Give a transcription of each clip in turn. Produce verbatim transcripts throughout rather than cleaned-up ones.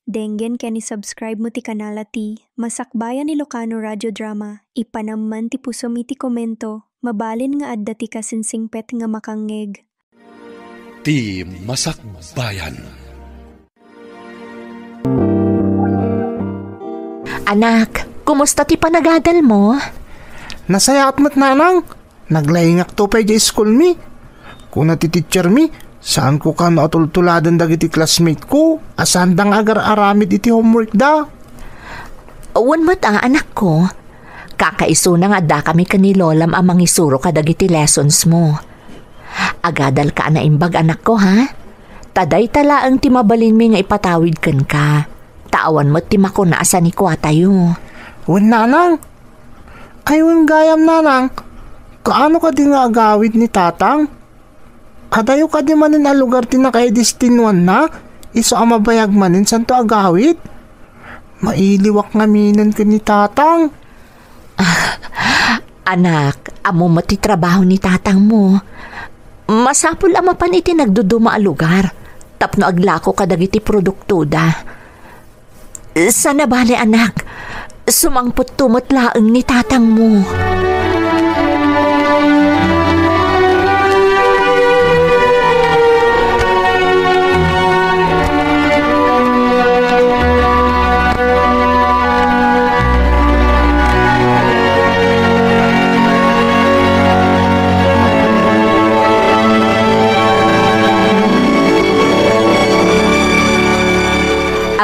denggen ken i-subscribe mo ti kanala ti Masakbayan Ilocano Radio Drama. Ipanam man ti pusom iti komento, mabalin nga adda ti kasinsingpet nga makangngeg. Ti Masakbayan. Anak, kumusta ti panagadal mo? Nasayaat met, nanang. Naglaingakto pay idiay school mi. Kuna ti teacher mi, saanko kano a tultuladen dagiti classmate ko a saanda nga agar-aramid iti homework da. Wen met a, anakko. Kakaisuna nga addakami ken ni lolam a mangisuro kadagiti lessons mo. Agadalka a naimbag, anakko, ha? Ta dayta laeng ti mabalinmi nga ipatawid kenka. Ta awan met ti makuna a sanikuatayo. Wen, nanang. Ay, wen gayam, nanang. Kaano kadi nga agawid ni tatang? Adayo kadi manen a lugar ti nakaidestinuanna? Isu a mabayag manen santo agawid? Mailiwak ngaminen ken ni tatang. Ah, anak, ammo met ti trabaho ni tatangmo. Masapul a mapan iti nagduduma a lugar tapno aglako kadagiti produktoda. Saan a bale, anak, sumangpetto met laeng ni tatangmo.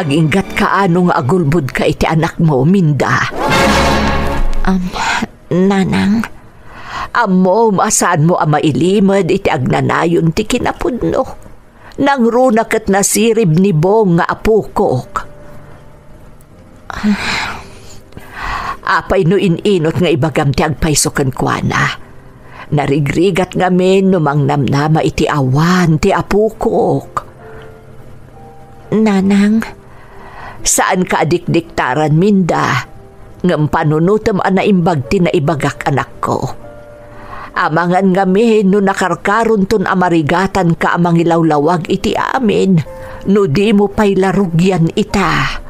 Aginggat kaano nga agulbodka iti anakmo, Minda? Am, nanang. Ammom a saanmo a mailimed iti agnanayon ti kinapudno. Nangruna ket nasirib ni Bong nga apokok. Apay no in-inot nga ibagam ti agpayso kenkuana? Narigrigat ngamin no mangnamnama iti awan ti apokok. Nanang, saanka a dikdiktaran, Minda, ngem panunotem a naimbag ti naibagak, anakko. Amangan ngamin no nakarkaronton a marigatanka a mangilawlawag iti amin no dimo pay la rugian ita.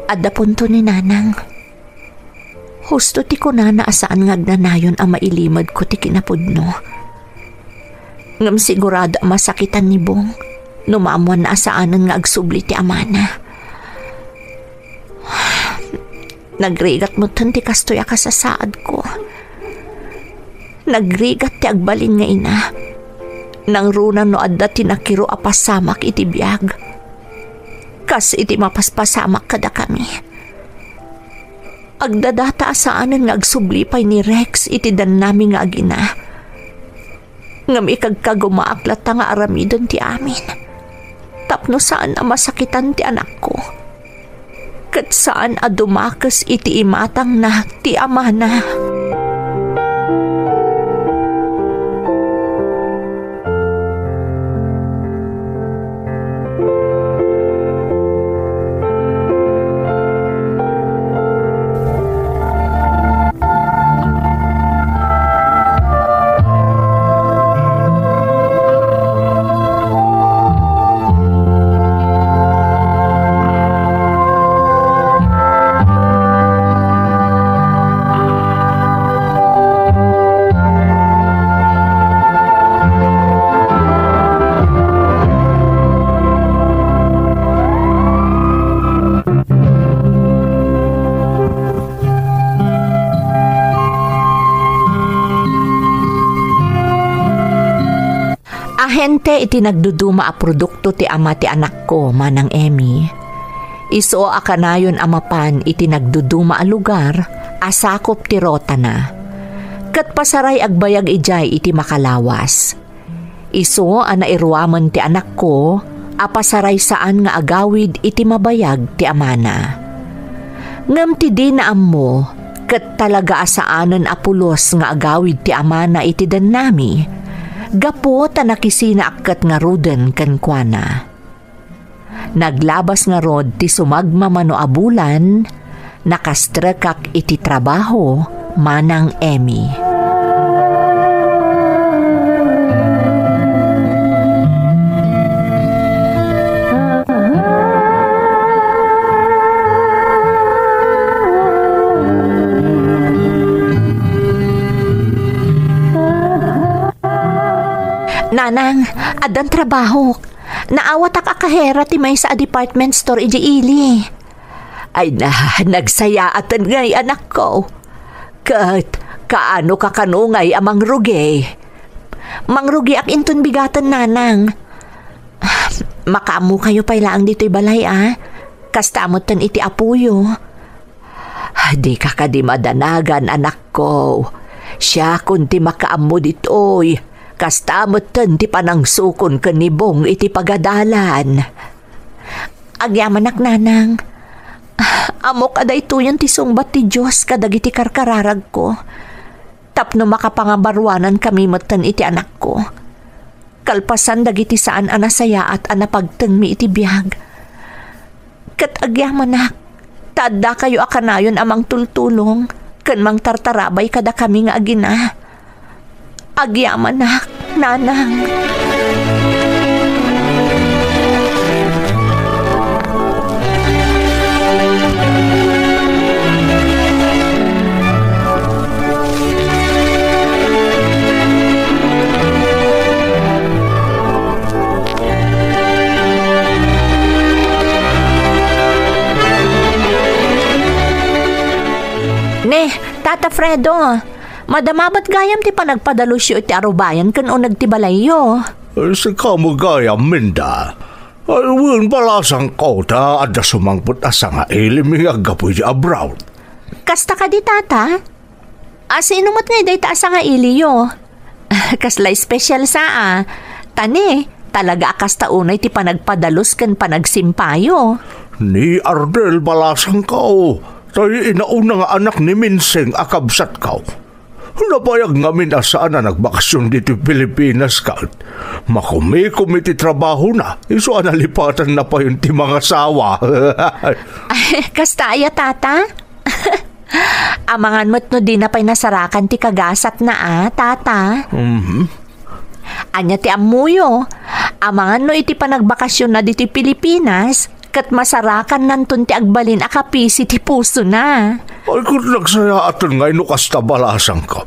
Adda punto ni Nanang. Husto ti kunana a saan nga agnanayon a mailimedko ti kinapudno. Ngem sigurado a masakitan ni Bong no maammoanna a saanen nga agsubli ti amana. Nagrigat metten ti kastoy a kasasaadko. Nagrigat ti agbalin nga ina. Nangruna no adda ti nakiro a pasamak iti biag, kas iti mapaspasamak kadakami. Agdadata a saanen nga agsubli pay ni Rex iti dannami nga agina. Ngem ikagkagumaak latta nga aramiden ti amin, tapno saan a masakitan ti anakko, ket saan a dumakes iti imatangna ti amana. Ahente iti nagduduma a produkto ti ama ti anakko, Manang Emmy. Isu a kanayon a mapan iti nagduduma a lugar a sakup ti rotana, ket pasaray agbayag idiay iti makalawas. Isu a nairuamen ti anakko a pasaray saan nga agawid iti mabayag ti amana. Ngem ti dina ammo, Ket talaga a saanen a pulos nga agawid ti amana iti dennami, gapu ta nakisinaak ket ngaruden kenkuana. Naglabas ngarud ti sumagmamano a bulan, nakastrekak iti trabaho, Manang Emmy. Nanang, addan trabahok. Naawatak a kahera ti maysa a department store idiay ili. Ay na, nagsayaaten ngay, anakko. Ket kaano ka kano ngay a mangrugi? Mangrugiak inton bigaten, nanang. Makaammokayo pay laeng ditoy balay, a? Kasta metten iti apoyo. Dika kadi madanagan, anakko. Siakon ti makaammo ditoy. Kasta metten ti panangsukon ken ni Bong iti pagadalan. Agyamanak, nanang. Ammok a daytoyen ti sungbat ti Dios kadagiti karkararagko. Tapno makapangabaruanankami metten iti anakko. Kalpasan dagiti saan a nasayaat a napagtengmi iti biag. Ket agyamanak, ta addakayo a kanayon a mangtultulong ken mangtartarabay kadakami nga agina. Agyamanak, nanang. Ne, Tata Fredo, madama met gayam ti panagpadalusyo iti arubayan ken uneg ti balayyo. Sika met gayam, Minda. Ay, wen, balasangko ta adda sumangpet a sangailimi nga aggapu iti abroad. Kasta kadi, Tata? A, sino met ngay dayta a sangailiyo? Kasla espesyal sa a. Ta ne, talaga a kasta unay ti panagpadalus ken panagsimpayo. Ni Ardel, balasangko, tay inauna nga anak ni Minseng a kabsatko. Nabayag ngamin a saan a nagbakasyon ditoy Pilipinas ket makumikom iti trabahona, isu a nalipatanna payen ti mangasawa. Kasta aya, Tata? Amangan met no dina pay nasarakan ti kagasatna a, Tata. Mhm. Ania ti ammoyo? Amangan no iti panagbakasyonna ditoy Pilipinas, ket masarakannanton ti agbalin a kapisi ti pusona. Ay, ket nagsayaaten ngay no kasta, balasangko.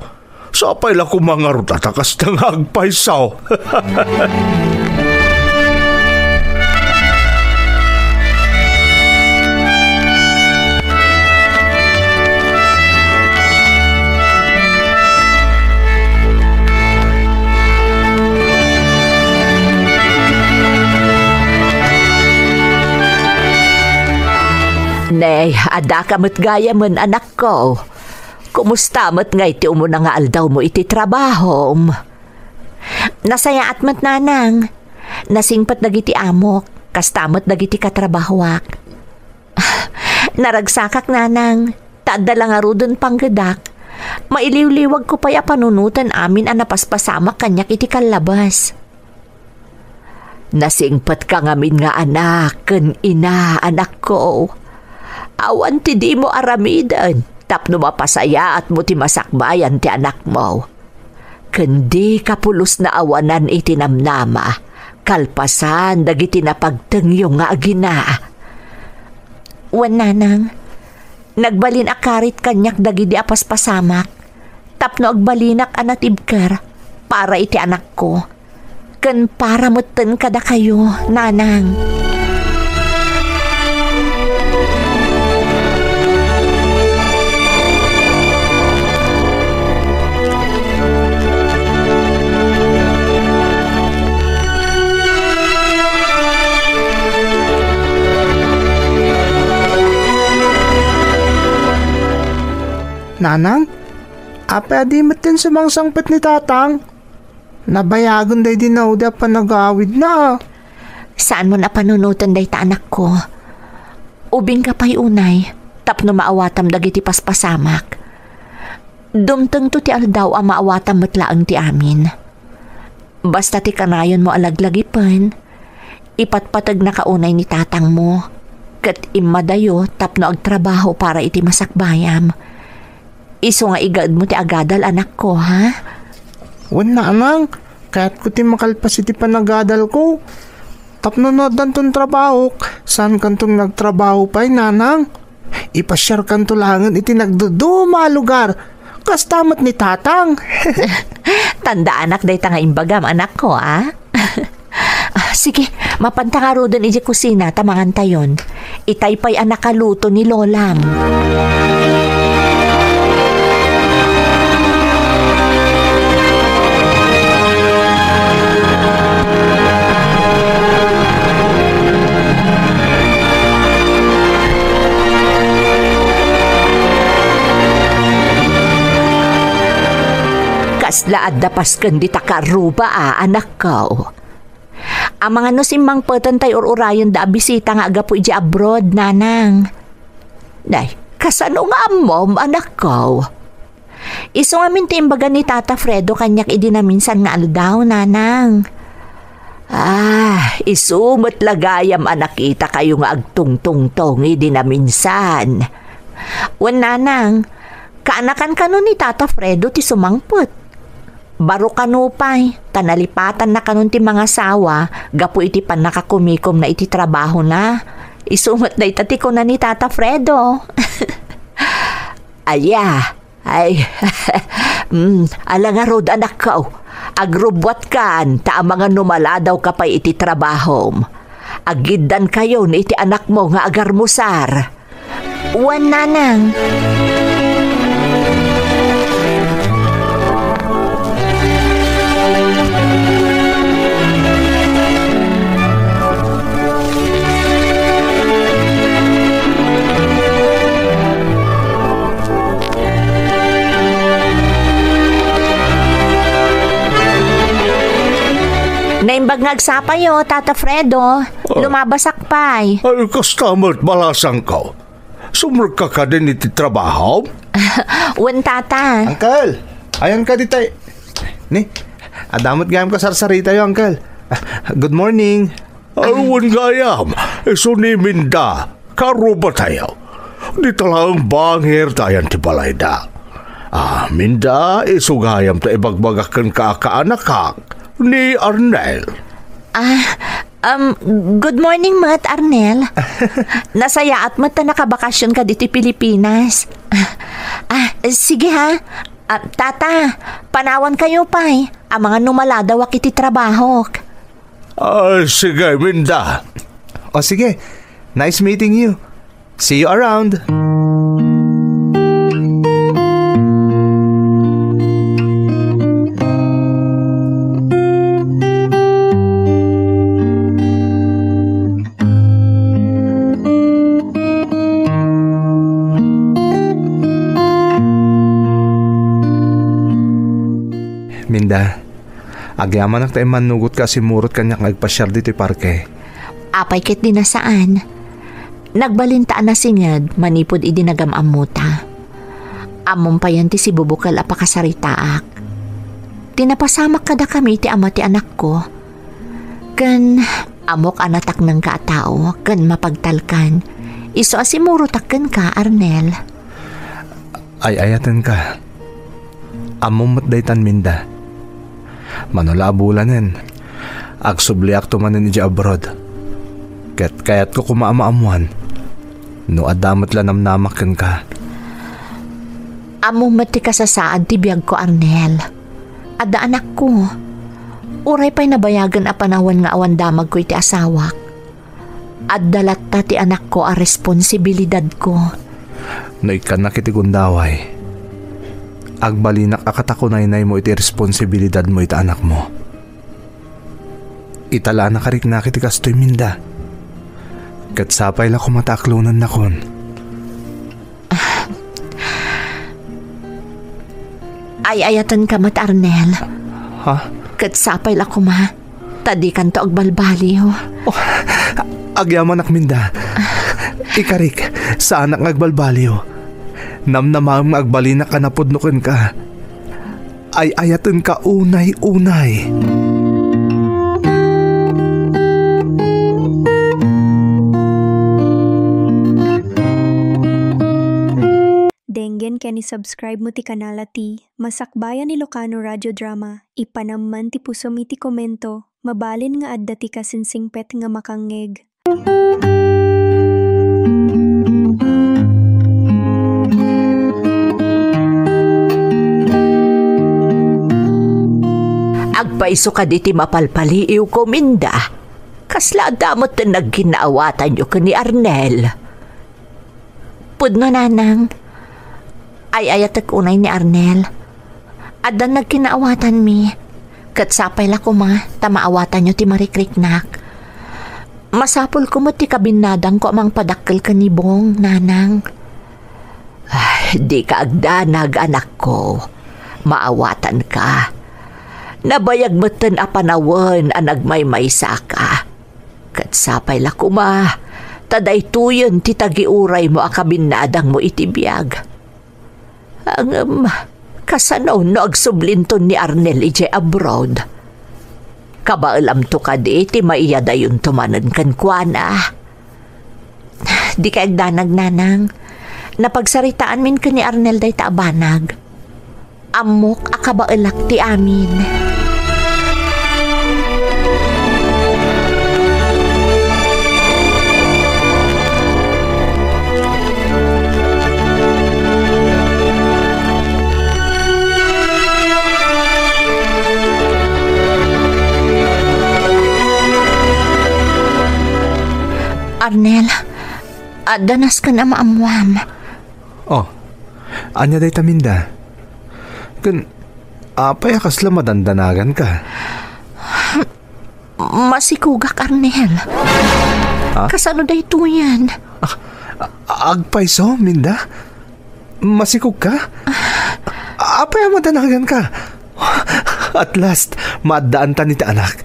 Sapay la koma ngarud a ta kasta nga agpayso. Ne, addaka met gayamen, anakko. Kumusta met ngay ti umuna nga aldawmo iti trabahom? Nasayaat met, nanang. Nasingpet dagiti amok, kasta met dagiti katrabahoak. Naragsakak, nanang, ta adda la ngaruden panggedak. Mailiwliwagko pay a panunoten amin a napaspasamak kaniak iti kallabas. Nasingpetka ngamin nga anak ken ina, anakko. Awan ti dimo aramiden tapno mapasayaatmo ti masakbayan ti anakmo. Ken dika pulos naawanan iti namnama, kalpasan dagiti napagtengyo nga agina. Wen, nanang, nagbalin a karit kaniak dagidi a paspasamak, tapno agbalinak a natibker para iti anakko, ken para metten kadakayo, nanang. Nanang, apay a di metten sumangsangpet ni Tatang? Nabayagen daydi naudi a panagawidna. Saanmon a panunoten dayta, anakko. Ubingka pay unay, tapno maawatam dagiti paspasamak. Dumtengto ti aldaw a maawatam met laeng ti amin. Basta ti kanayonmo a laglagipen, ipatpategnaka unay ni tatangmo, ket immadayo tapno agtrabaho para iti masakbayam. Isu nga igaedmo ti agadal, anakko, ha? Wen, nanang, kayatko ti makalpas iti panagadalko. Tapno no addanton trabahok, saankanton nga agtrabaho pay, nanang. Ipasiarkanto laengen iti nagduduma a lugar, kasta met ni tatang. Tandaanak dayta nga imbagam, anakko, a? Ah, sige, mapanta ngaruden idiay kusina ta mangantayon. Itay pay a nakaluto ni lolam. Kasla adda pasken dita karuba a, anakko. Amangan no simmangpeten tay ur-urayenda a bisita nga aggapu idiay abroad, nanang. Nay, kasano nga ammom, anakko? Isu ngamin ti imbaga ni Tata Fredo kaniak idi naminsan nga aldaw, nanang. Ah, isu met la gayam a nakitakayo nga agtungtungtong idi naminsan. Wen, nanang, kaanakan kano ni Tata Fredo ti sumangpet. Baro kano pay, ta nalipatanna kanon ti mangasawa gapu iti pannakakumikomna iti trabahona. Isu met dayta ti kuna ni Tata Fredo. Aya, ay, mm, ala ngarud, anakko. Agrubbuatkan, ta amangan no maladawka pay iti trabahom. Aggiddankayon iti anakmo nga agarmusar. Wen, nanang. Naimbag nga agsapayo, Tata Fredo. Ah. Lumabasak pay. Ay, kasta met, balasangko. Sumrekka kadin iti trabahom? Wen, Tata. Uncle, ayanka dita. Ni, adda met gayam kasarsaritayo, Uncle. Ah, good morning. Ay, wen gayam, isu ni Minda, karubatayo. Dita laeng bangir ta ayan ti balayda. Ah, Minda, isu gayam ta ibagbagak kenka a kaanakak, ni Arnel. Ah, um, good morning met, Arnel. Nasayaat met ta nakabakasionka ditoy Pilipinas. Ah, sige ha. Ah, Tata, panawankayo pay. Amangan no maladawak iti trabahok. Ah, sige, Minda. O sige, nice meeting you. See you around. Minda, agyamanak ta immannugotka a simmurot kaniak nga agpasiar ditoy parke. Apay ket di nasaan. Nagbalinta a nasinged manipud idi nagam-ammota. Ammom payen ti sibubukel a pakasaritaak. Ti napasamak kadakami ti ama ti anakko. Ken ammok a nataknengka a tao ken mapagtalkan. Isu a simmurotak kenka, Arnel. Ay-ayatenka. Ammom met daytan, Minda. Mano la a bulanen, agsubliakto manen idiay abroad. Ket kayatko koma a maammoan no adda met la namnamak kenka. Ammom met ti kasasaad ti biagko, Arnel. Adda anakko. Uray pay nabayagen a panawen nga awan damagko iti asawak. Adda latta ti anakko a responsibilidadko. No ikkannak iti gundaway, agbalinak a katakunaynaymo iti responsibilidadmo iti anakmo. Ita la a nakariknak iti kastoy, Minda. Ket sapay la koma ta aklonennakon. Ay-ayatenka met, Arnel. Ha? Ket sapay la koma ta dikanto agbalbaliw. Oh, agyamanak, Minda. Ikarik, saanak nga agbalbaliw. Namnamaem nga agbalinak a napudno kenka. Ay-ayatenka unay-unay. Denggen ken i-subscribe mo ti kanal a ti Masakbayan Ilocano Radio Drama. Ipanam man ti pusom iti komento. Mabalin nga adda ti kasinsingpet nga makangngeg. Agpayso kadi ti mapalpaliiwko, Minda? Kasla adda met nagkinaawatanyo ken ni Arnel? Pudno, Nanang. Ay-ayatek unay ni Arnel. Addan nagkinaawatanmi. Ket sapay la koma ta maawatanyo ti marikriknak. Masapulko met ti kabinnadangko a mangpadakkel ken ni Bong, Nanang. Ay, dika agdanag, anakko. Maawatanka. Nabayag metten a panawen a nagmaymaysaka. Ket sapay la koma, ta daytoyen ti tagiuraymo a kabinnadangmo iti biag. Ngem, kasano no agsublinton ni Arnel idiay abroad? Kabaelamto kadi ti maiadayonto manen kenkuana? Dika agdanag, Nanang. Napagsaritaanmin ken ni Arnel dayta a banag. Ammok a kabaelak ti amin. Arnel, adda nasken a maammuam. Oh, ania dayta, Minda? Ken apay a kasla madandanaganka? Masikogak, Arnel. Ha? Kasano daytoyen? Ah, a-, agpayso, Minda? Masikogka? Apay a madanaganka? At last, maaddaantan iti anak.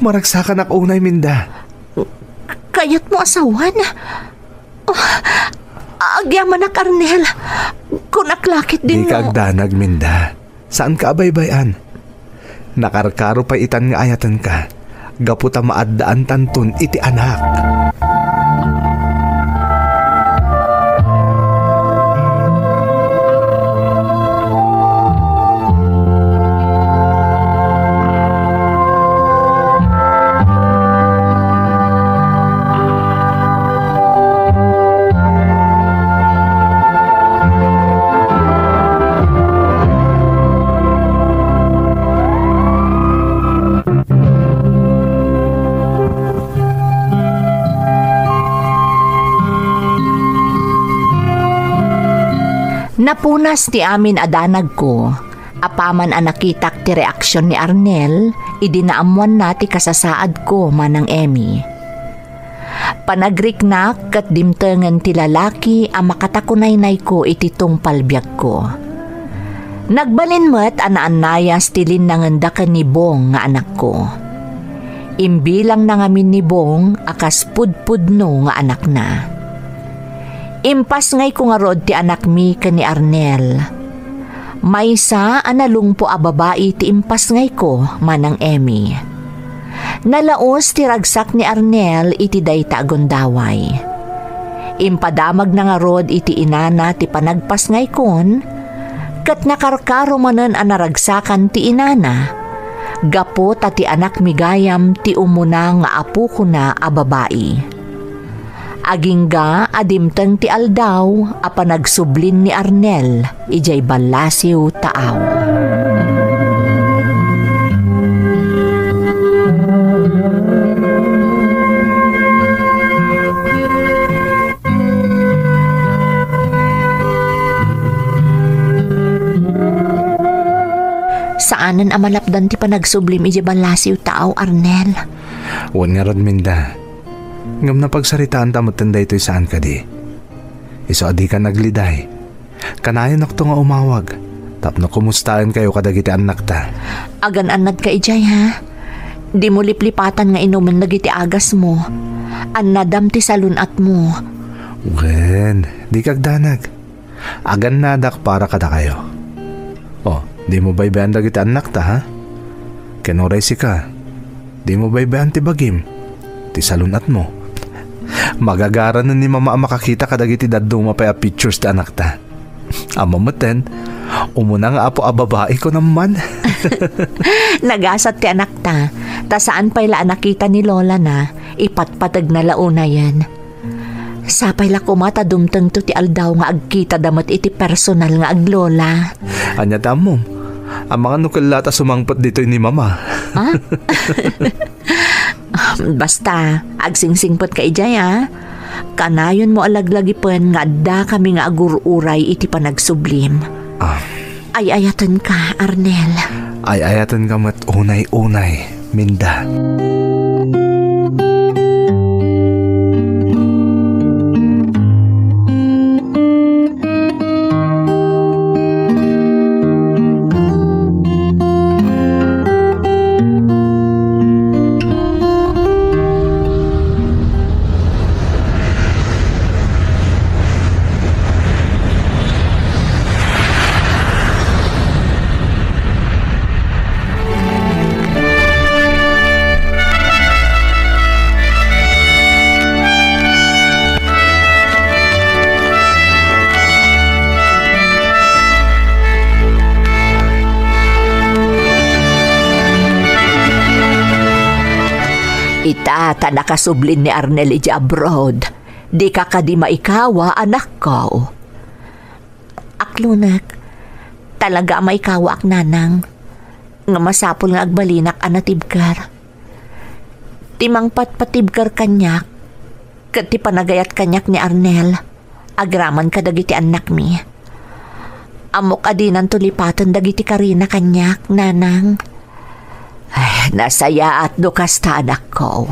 Maragsakanak unay, Minda. Kayatmo a sawen? Oh, agyamanak, Arnel. Kunak la ketdin. Dika agdanag, Minda. Saanka a baybay-an. Nakarkaro pay itan nga ayatenka, gapu ta maaddaantanton iti anak. Napunas ti amin a danagko, apaman a nakitak ti reaksion ni Arnel idi naammoanna ti kasasaadko, Manang Emmy. Panagriknak ket dimtengen ti lalaki a makatakunaynayko iti tungpal biagko. Nagbalin met a naannayas ti linnangenda ken ni Bong nga anakko. Imbilangna ngamin ni Bong a kas pudpudno nga anakna. Impasngayko ngarud ti anakmi ken ni Arnel. Maysa a nalungpo a babai ti impasngayko, Manang Emmy. Nalaus ti ragsak ni Arnel iti dayta a gundaway. Impadamagna ngarud iti inana ti panagpasngaykon, ket nakarkaro manen a naragsakan ti inana, gapu ta ti anakmi gayam ti umuna nga apokona a babai. Agingga a dimteng ti aldaw a panagsublin ni Arnel idiay ballasiw taaw. Saanen a malapdan ti panagsublim idiay ballasiw taaw, Arnel. Wen ngarud, Minda. Ngem napagsaritaanta metten daytoy saan kadi. Isu a dika nagliday. Kanayonakto nga umawag tapno kumustaenkayo kadagiti annakta. Agan-annadka idiay, ha? Dimo liplipatan nga inumen dagiti agasmo. Annadam ti salun-atmo. Wen, dika agdanag. Agannadak para kadakayo. O, dimo baybay-an dagiti annakta, ha? Ken uray sika, dimo baybay-an ti bagim, ti salun-atmo. Magagaranen ni Mama a makakita kadagiti dadduma pay a pictures ti annakta. Ammom metten, umuna nga apo a babai, kunam man. Nagasat ti annakta, ta saan pay la a nakita ni lolana, ipatpategna la unayen. Sapay la koma ta dumtengto ti aldaw nga agkitada met iti personal nga aglola. Ania ti ammom? Amangan no kella ta sumangpet ditoy ni Mama. Ha? Basta, agsingsingpetka idiay, a. Kanayonmo a laglagipen nga addakami nga agur-uray iti panagsublim. Ah. Ay-ayatenka, Arnel. Ay-ayatenka met unay-unay, Minda. Ita ta nakasublin ni Arnel idiay abroad. Dika kadi maikawa, anakko? Aklonek, talaga a maikawaak, nanang, nga masapul nga agbalinak a natibker. Ti mangpatpatibker kaniak ket ti panagayat kaniak ni Arnel agraman kadagiti annakmi. Ammok a dinanto lipaten dagiti karina kaniak, nanang. Ay, nasayaat no kasta, anakko.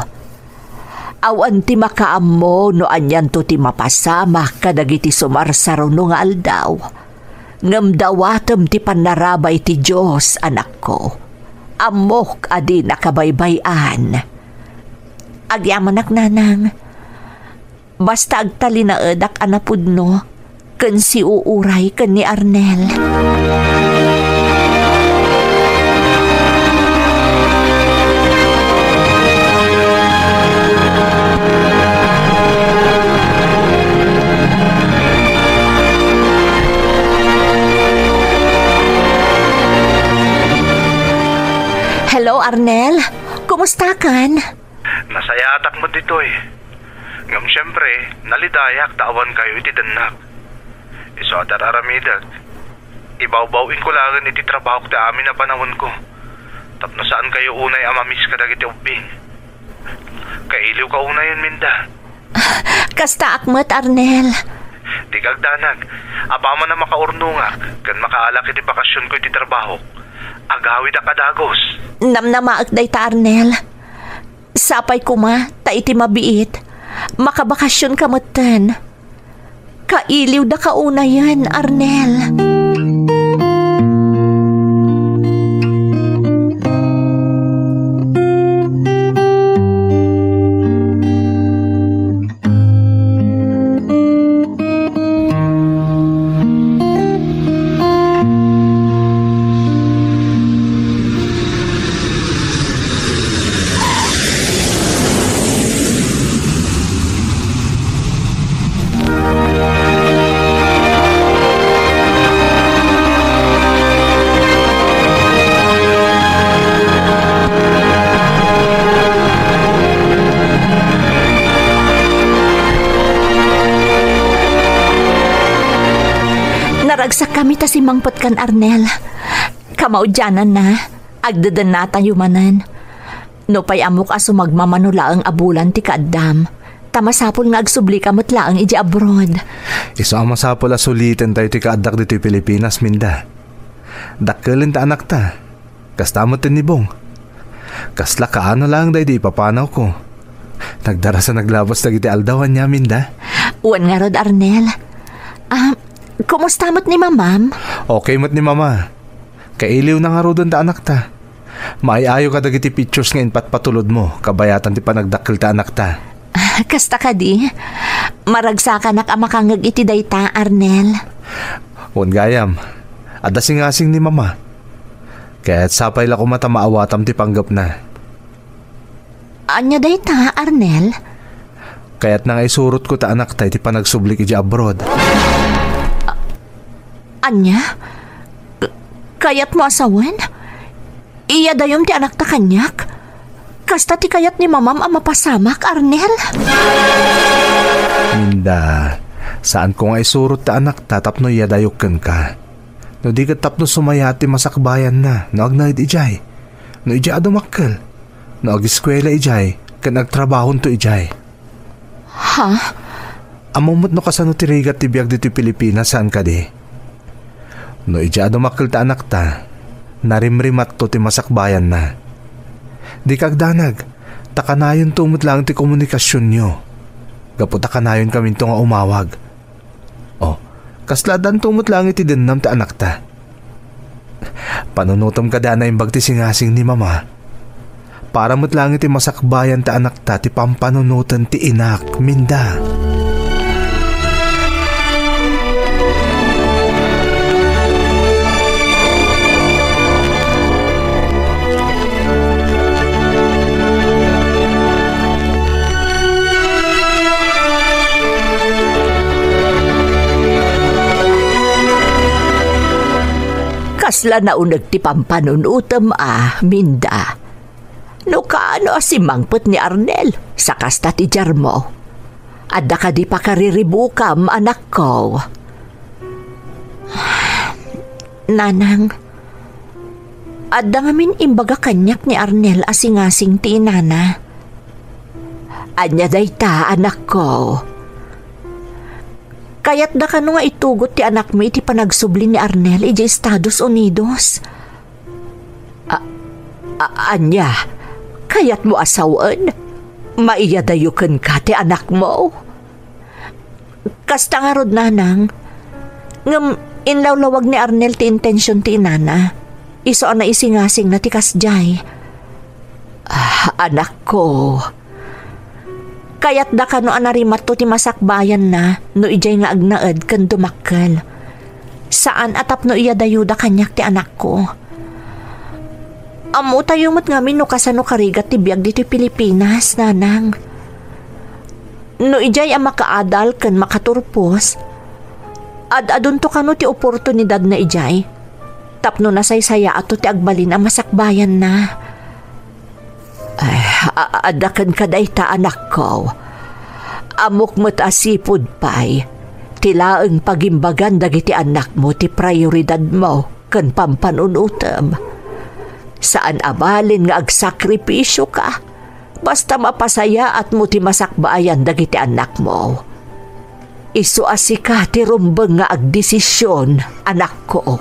Awan ti makaammo no anianto ti mapasamak kadagiti sumarsaruno nga aldaw. Ngem dawatem ti pannarabay ti Dios, anakko. Ammok a dinaka baybay-an. Agyamanak, nanang. Basta agtalinaedak a napudno ken siuuray ken ni Arnel. Hello, Arnel. Kumustakan? Nasayaatak met ditoy. Ngem siempre, nalidayak ta awankayo iti dennak. Isu a ti ar-aramidek, ibawbaw-inko laengen iti trabahok ti amin a panawenko, tapno saankayo unay a ma-miss kadagiti ubbing. Kailiwka unayen, Minda. Kastaak met, Arnel. Dika agdanag. Apaman a makaurnongak ken makaalak iti bakasionko iti trabahok, agawidak a dagus. Namnamaek dayta, Arnel. Sapay koma ta iti mabiit, makabakasionka metten. Kailiwdaka unayen, Arnel. Naragsakkami ta simmangpetkan, Arnel. Kamaudiananna, agdedennatayo manen. Nupay ammok a sumagmamano laeng a bulan ti kaaddam, ta masapul nga agsublika met laeng idiay abroad. Isu a masapul a sulitentayo ti kaaddak ditoy Pilipinas, Minda. Dakkel ti annakta. Kasta met ni Bong. Kasla kaano laeng daydi ipapanawko. Nagdaras a naglabas dagiti aldaw, ania, Minda? Wen ngarud, Arnel. Ah, kumusta met ni Mamam? Okay met ni Mama. Kailiwna ngaruden ta annakta. Maay-ayo kadagiti pictures nga impatpatulodmo, kabayatan ti panagdakkel ta annakta. Kasta kadi, maragsakanak a makangngeg iti dayta, Arnel. Wen gayam, adda singasing ni Mama. Ket sapay la koma ta maawatam ti panggepna. Ania dayta, Arnel? Kayatna nga isurotko ti anakta iti panagsublik idiay abroad. A-, ania? K-, kayatmo a sawen? Iyadayom ti anakta kaniak? Kasta ti kayat ni Mamam a mapasamak, Arnel? Minda, saanko nga isurot ti anakta tapno iyadayok kenka. No di ket tapno sumayaat ti masakbayanna no agnaed idiay, no idiay a dumakkel, no ageskuela idiay, ken agtrabahonto idiay. Ha? Ammom met no kasano ti rigat ti biag ditoy Pilipinas, saan kadi? No idiay a dumakkel ti anakta, narimrimatto ti masakbayanna. Dika agdanag, ta kanayonto met laeng ti komunikasionyo. Gapu ta kanayonkaminto nga umawag. Oh, kasla addanto met laeng iti dennam ti anakta. Panunotem kadi a naimbag ti singasing ni Mama. Para met laeng iti masakbayan ti anakta ti pampanunoten ti inak, Minda. Kasla nauneg ti pampanunotem a, Minda. No kaano a simmangpet ni Arnel, sa kasta ti diarmo. Adda kadi pakariribukam, anakko? Nanang, adda ngamin imbaga kaniak ni Arnel a singasing ti inana. Ania dayta, anakko? Kayatda kano nga itugot ti anakmi iti panagsubli ni Arnel idiay Estados Unidos? A-, a-, ania? Kayatmo a sawen? Maiyadayo kenka ti anakmo? Kasta ngarud, Nanang. Ngem inlawlawag ni Arnel ti intension ti inana. Isu a naisingasingna ti kasdiay. Ah, anakko. Kayatda kano a narimatto ti masakbayanna no idiay nga agnaed ken dumakkel. Saan a tapno iyadayoda kaniak ti anakko. Ammotayo met ngamin no kasano karigat ti biag ditoy Pilipinas, Nanang. No idiay a makaadal ken makaturpos, ad-adunto kano ti oportunidadna idiay tapno nasaysayaato ti agbalin a masakbayanna. Ay, a-, a-, adda kenka dayta, anakko. Ammok met a sipud pay ti laeng pagimbagan dagiti annakmo ti prioridadmo ken pampanunotem. Saan a balin nga agsakripisioka, basta mapasayaatmo ti masakbayan dagiti annakmo. Isu a sika ti rumbeng nga agdesision, anakko.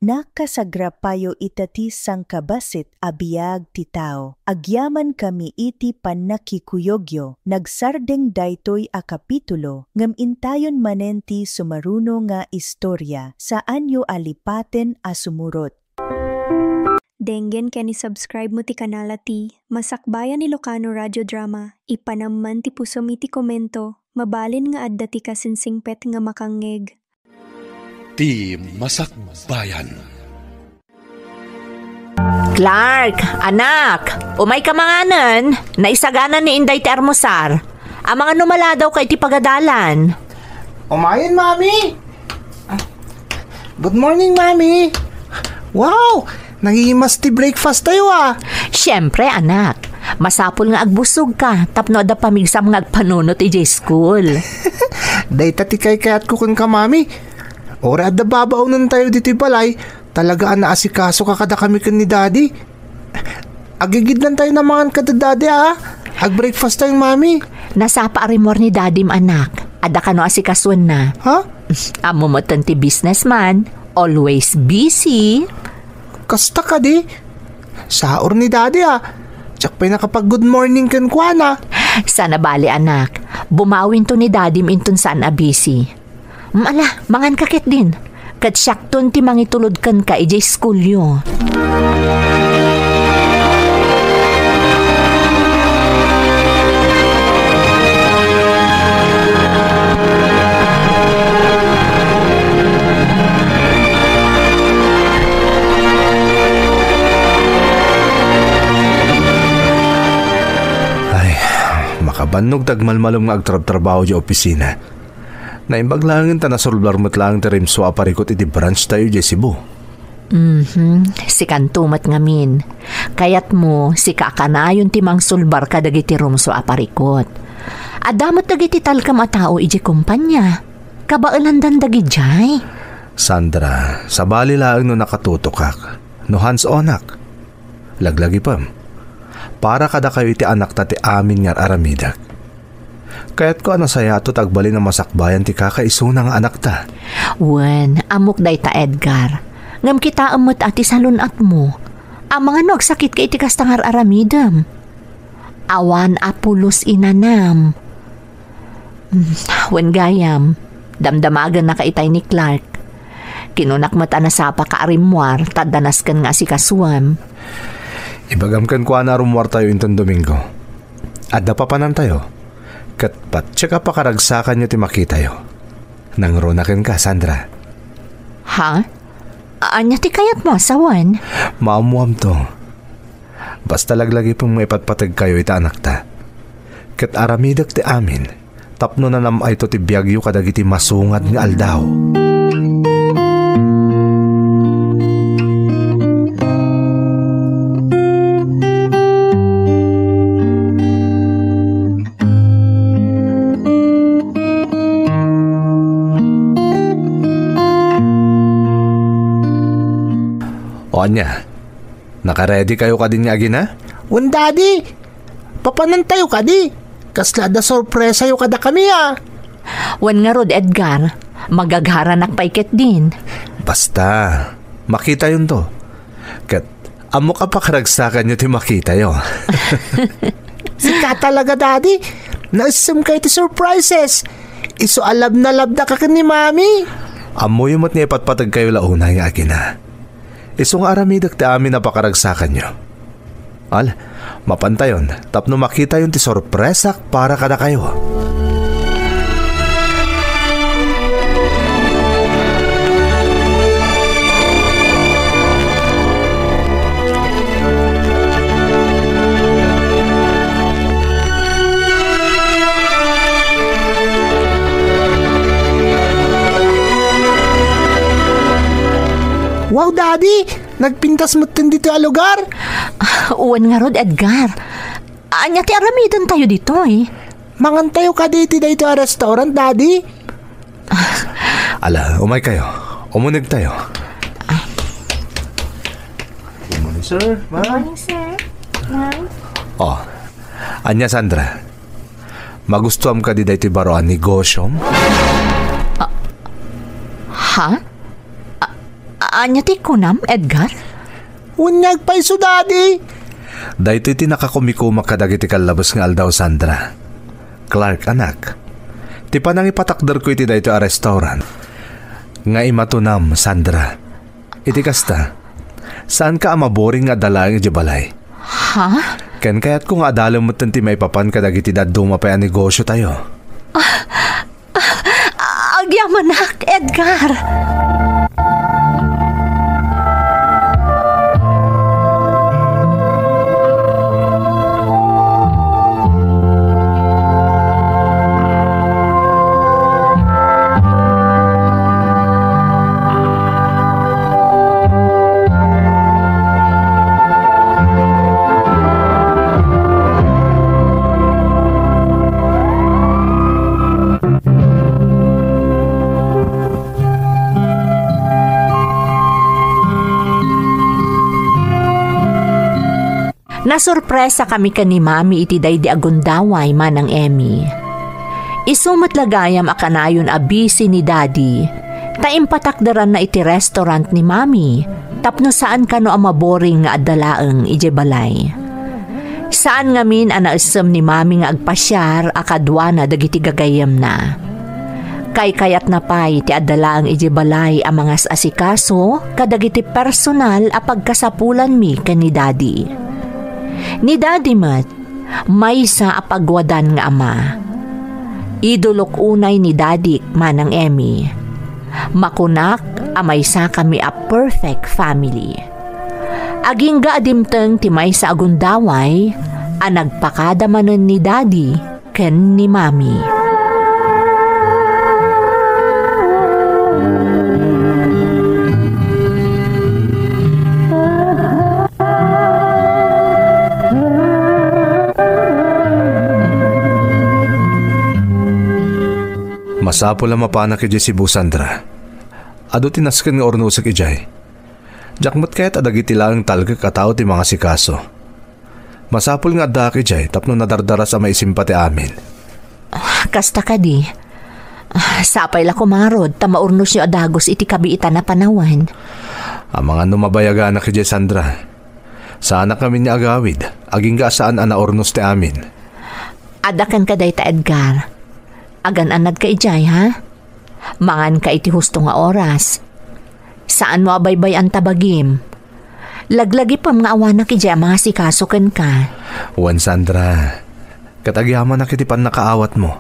Nakasagrap payo ita ti sangkabassit a biag ti tao. Agyamankami iti pannakikuyogyo. Nagsardeng daytoy a kapitulo, ngem intayon manen ti sumaruno nga istoria. Saanyo a lipaten a sumurot. Denggen ken i-subscribe mo ti kanala ti Masakbayan Ilocano Radio Drama. Ipanamman ti pusom iti komento. Mabalin nga adda ti kasinsingpet nga makangngeg. Ti Masakbayan. Clark, anak, umayka manganen. Naisagana ni Inday ti armusar. Amangan no maladawka iti pagadalan. Umayen, Mami! Good morning, Mami! Wow! Nangimas ti breakfast tayo, ah! Siyempre, anak. Masapul nga agbusog ka tapno adda pamigsam nga agpanunot idiay school. Dayta ti kaykayatko kenka, Mami. Uray adda babaonen tayo ditoy balay, talaga a naasikasoka kadakami ken ni Daddy. Agigidnan tayo na mangan kada Daddy, ah. Ag-breakfast tayo, Mami. Nasapa a rimmuar ni Daddy, anak. Adda kano asikasuenna. Ha? Ammo met ti businessman. Always busy. Kasta kadi? Saor ni Daddy, ah. Diak pay nakapag-good morning kenkuana. Saan a bale, anak. Bumawinto ni Daddy inton saan a busy. Mm, ala, manganka ketdin. Ket siakton ti mangitulod kenka idiay iskulyo. Bannog ti agmalmalem nga agtrabtrabaho idiay opisina. Naimbag laengen ta nasulbar met laeng ti rimsua a parikut iti branch tayo idiay Cebu. Mhm. Sikanto met ngamin. Kayatmo, sika a kanayon ti mangsulbar kadagiti rumsua a parikut. Adda met dagiti talkem a tao idiay kompania. Kabaelandan dagidiay. Sandra, sabali laeng no nakatutokak, no hands-onak. Laglagipem. Para kadakayo iti anakta ti amin nga ar-aramidek. Kayatko a nasayaat ta agbalin a masakbayan ti kakaisuna nga anakta. Wen, ammok dayta, Edgar. Ngem kitaem met a ti salun-atmo. Amangan no agsakitka iti kasta nga ar-aramidem. Awan a pulos inanam. Hmm, wen gayam, damdamagennaka itay ni Clark. Kinunak met a nasapaka a rimmuar, ta adda nasken nga asikasuem. Ibagam kenkuana a rummuartayo inton Domingo. Adda papanantayo. Ket patiek a pakaragsakanyo ti makitayo. Nangruna kenka, Sandra. Ha? Ania ti kayatmo a sawen? Maammoamto. Basta laglagipem nga ipatpategkayo iti anakta. Ket aramidek ti amin tapno nanam-ayto ti biagyo kadagiti masungad nga aldaw. O ania? Nakaready kayo kadin nga agina? Wen, Daddy. Papanantayo kadi? Kasla adda sorpresayo kadakami a. Wen ngarud, Edgar, magagharanak pay ketdin. Basta, makitayonto. Ket, ammok a pakaragsakanyo ti makitayo. Sika talaga, Daddy. Naissemkayo ti surprises. Isu a love na love daka ken ni Mami. Ammoyo met nga ipatpategkayo la unay nga agina. Isu nga aramidek ti amin a pakaragsakanyo. Al, mapantayon tapno makitayon ti sorpresak para kadakayo. Wow, Daddy! Nagpintas metten ditoy a lugar? Ah, wen ngarud, Edgar. Ania ti aramidentayo ditoy? Mangantayo kadi iti daytoy a restaurant, Daddy? Ala, umaykayo. Umunegtayo. Good morning, sir. Ma'am. Good morning, sir. Ma'am. Oh, ania, Sandra? Magustuam kadi daytoy baro a negosyom? Ah, ha? A-, ania ti kunam, Edgar? Unyag pay isu, Daddy. Daytoy ti nakakumikumak kadagiti kallabes nga aldaw, Sandra. Clark, anak, ti panangipatakderko iti daytoy a restaurant nga imatunam, Sandra. Iti kasta, saanka a maboring nga adda laeng idiay balay. Ha? Ken kayatko nga adalem metten ti maipapan kadagiti dadduma pay a negosyotayo. Ah, ah, agyamanak, Edgar. Nasurpresakami ken ni Mami iti daydi a gundaway, Manang Emmy. Isu met la gayam a kanayon a busy ni Daddy, ta impatakderanna iti restaurant ni Mami tapno saan kano a maboring nga adda laeng idiay balay. Saan ngamin a naessem ni Mami nga agpasiar a kaduana dagiti gagayyemna. Kaykayatna pay ti adda laeng idiay balay a mangas-asikaso kadagiti personal a pagkasapulanmi ken ni Daddy. Ni Daddy met, maysa a pagwadan nga ama. Idolok unay ni Dadik, Manang Emmy. Makunak a maysakami a perfect family. Agingga a dimteng ti maysa a gundaway a nagpakada manen ni Daddy ken ni Mami. Masapul a mapanak idiay Cebu, Sandra. Adu ti nasken nga urnosek idiay. Diak met kayat a dagiti laeng talgek a tao ti mangasikaso. Masapul nga addaak idiay tapno nadardaras a maisimpa ti amin. Kasta kadi. Sapay la koma ngarud ta maurnosyo a dagus iti kabiitan a panawen. Amangan no mabayaganak idiay, Sandra. Saanak ngamin nga agawid, agingga a saan a naurnos ti amin. Adda kenka dayta, Edgar. Agan-annadka idiay, ha? Manganka iti husto nga oras. Saanmo a baybay-an ta bagim. Laglagipem nga awanak idiay a mangasikaso kenka. Wen, Sandra, ket agyamanak iti pannakaawatmo.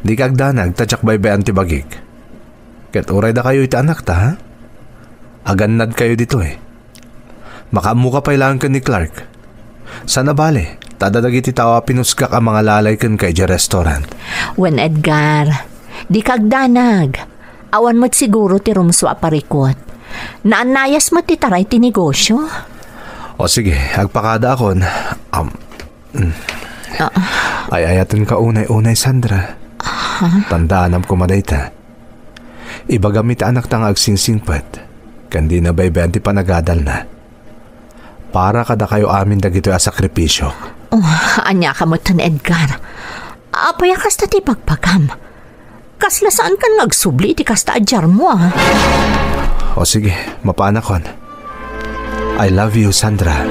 Dika agdanag ta diak baybay-an ti bagik. Ket uray dakayo iti anakta, ha? Agannadkayo ditoy. Makaammoka pay laeng ken ni Clark. Saan a bale, ta adda dagiti tao a pinusgak a mangalalay kenka idiay restaurant. Wen, Edgar, dika agdanag. Awan met siguro ti rumsua a parikut. Naannayas met ti taray ti negosyo. O sige, agpakadaakon. Am, mm. Ah. Ay-ayatenka unay-unay, Sandra. Aha. Tandaanam koma dayta. Ibagam iti anakta nga agsingsingpet, ken dina baybay-an ti panagadalna. Para kadakayo amin dagitoy a sakripisio. Oh, ania ka metten, Edgar? Apay a kasta ti ibagbagam? Kasla saankan nga agsubli iti kasta a diarmo, a? O sige, mapanakon. I love you, Sandra.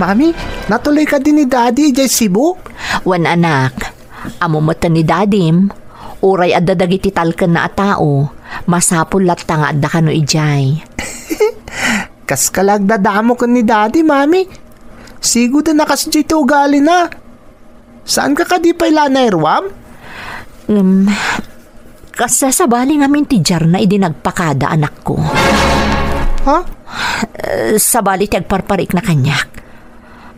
Mami, natuloy kadi ni Daddy idiay Cebu? Wen, anak. Ammo metten ni Dadim, uray adda dagiti talkenna a tao, masapul latta nga adda kano idiay. Kaska la agdadamo ken ni Daddy, Mami. Sigud a nakasdiay ti ugalina. Saanka kadi pay la a nairuam? Ngem, kas sabali ngamin ti diarna idi nagpakada, anakko. Ha? Eh, sabali ti agparparikna kaniak.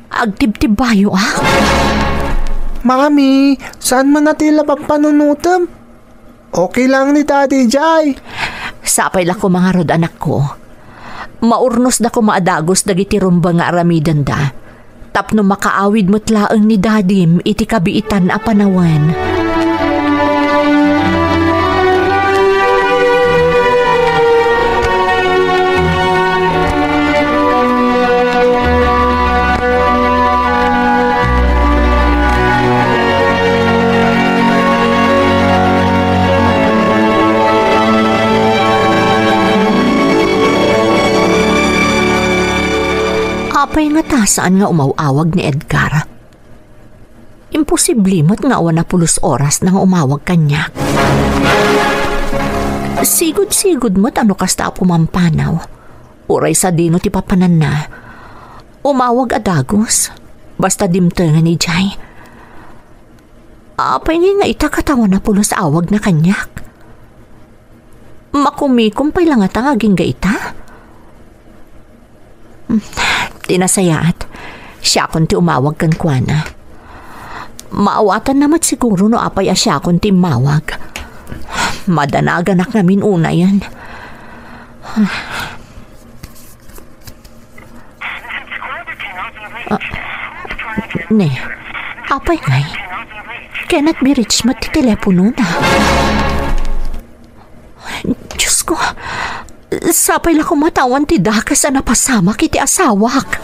Agtibtibbayo, a? Mami, saan man a ti la pampanunotem? Okay lang ni Daddy jay. Sapay la koma ngarud, anakko. Maurnosda koma a dagus dagiti rumbeng nga aramidenda, tapno makaawid met laeng ni Dadim iti kabiitan a panawen. Apay ngata saan nga umaw-awag ni Edgar? Imposible met nga awan a pulos oras na nga umawag kaniak. Sigud-sigud met a no kasta a pumampanaw. Uray sadino ti papananna. Umawag a dagus. Basta dimtengen idiay. Apay ngay nga ita ket awan a pulos awagna kaniak? Makumikom pay la ngata nga agingga ita? Hmm, ti nasayaat, siakon ti umawag kenkuana. Maawatanna met siguro no apay a siakon ti immawag. Madanaganak ngamin unayen. Ah, ne, apay ngay? Cannot be reached met ti teleponona. Diyos ko, sapay la koma ta awan ti dakes a napasamak iti asawak.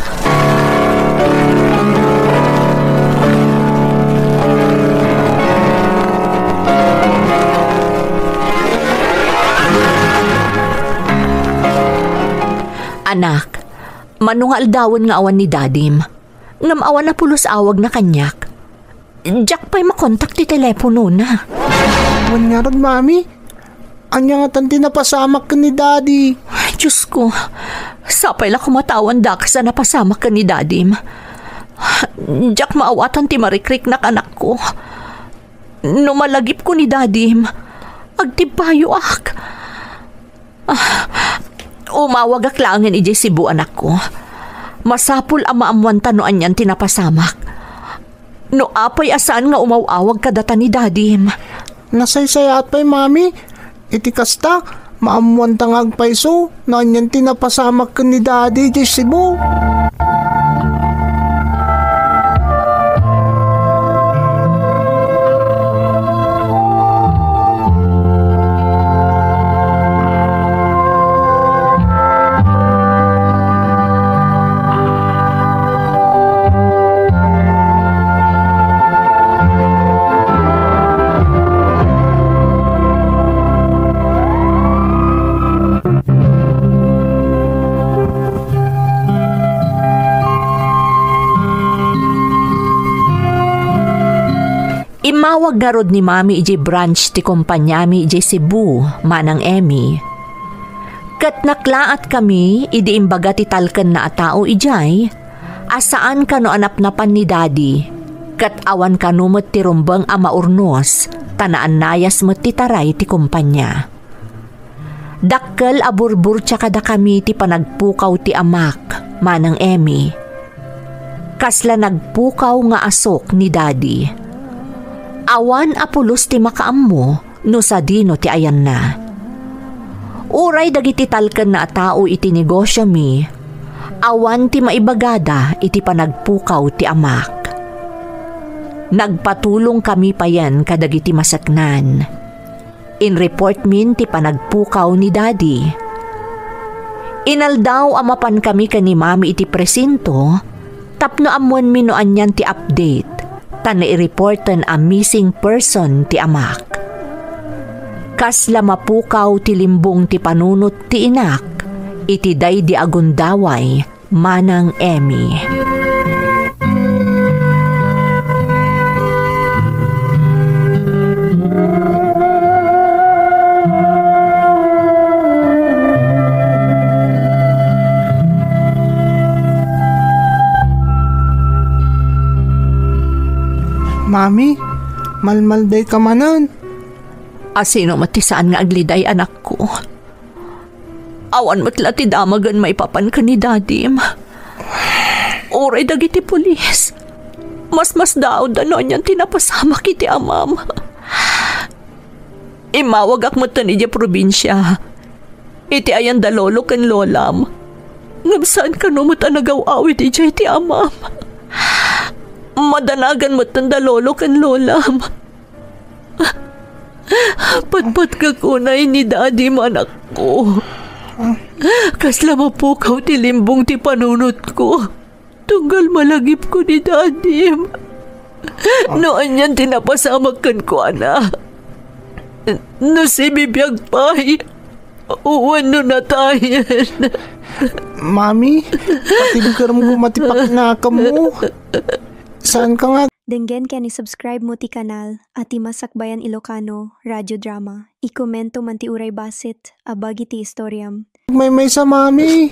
Anak, mano nga aldawen nga awan ni Dadim, ngem awan a pulos awagna kaniak. Diak pay makontak ti teleponona. Wen ngarud, Mami. Ania ngatan ti napasamak ken ni Daddy? Diyos ko, Sapay la koma ta awan dakes a napasamak ken ni Dadim. Diak maawatan ti marikriknak, anakko. No malagipko ni Dadim, agtibpayoak. Ah, umawagak laengen idiay Cebu, anakko. Masapul a maammoanta no anian ti napasamak. No apay a saan nga umaw-awag kadata ni Dadim. Nasaysayaat pay, Mami. Iti kasta, maammoanta nga agpayso no anian ti napasamak ken ni Daddy idiay Cebu. Immawag ngarud ni Mami idiay branch ti kompaniami idiay Cebu, Manang Emmy. Ket naklaat kami idi imbaga ti talkenna a tao idiay a saan kano a napnapan ni Daddy, ket awan kano met ti rumbeng a maurnos, ta naannayas met ti taray ti kompania. Dakkel a burburtia kadakami ti panagpukaw ti amak, Manang Emmy. Kasla nagpukaw nga asok ni Daddy. Awan a pulos ti makaammo no sadino ti ayanna. Uray dagiti talkenna a tao iti negosiomi, awan ti maibagada iti panagpukaw ti amak. Nagpatulongkami payen kadagiti maseknan. Inreportmin ti panagpukaw ni Daddy. Inaldaw a mapankami ken ni Mami iti presinto tapno ammoenmi no anian ti update, ta naireporten a missing person ti amak. Kasla mapukaw ti limbong ti panunot ti inak iti daydi a gundaway, Manang Emmy. Mami, malmaldayka manen. Asino met ti saan nga agliday, anakko? Awan met la ti damagen maipapan ken ni Dadim. Uray dagiti pulis, masmasdaawda no anian ti napasamak iti amam. Immawagak metten idiay probinsia, iti ayan da lolo ken lolam. Ngem saan kano met a nagaw-awid idiay ti amam. Madanagan metten da lolo ken lolam. Patpatgak unay ni Dadim, anakko. Kasla mapukaw ti limbong ti panunotko. Tunggal malagipko ni Dadim. No anian ti napasamak kenkuana. No sibibiag pay, wenno natayen. Mami, patigkerem koma ti paknakemmo. Saanka nga Denggen ken i-subscribe mo ti kanal a ti Masakbayan Ilocano Radio Drama. I-komento man ti uray bassit a bagi ti istoriam. Maymaysa, Mami.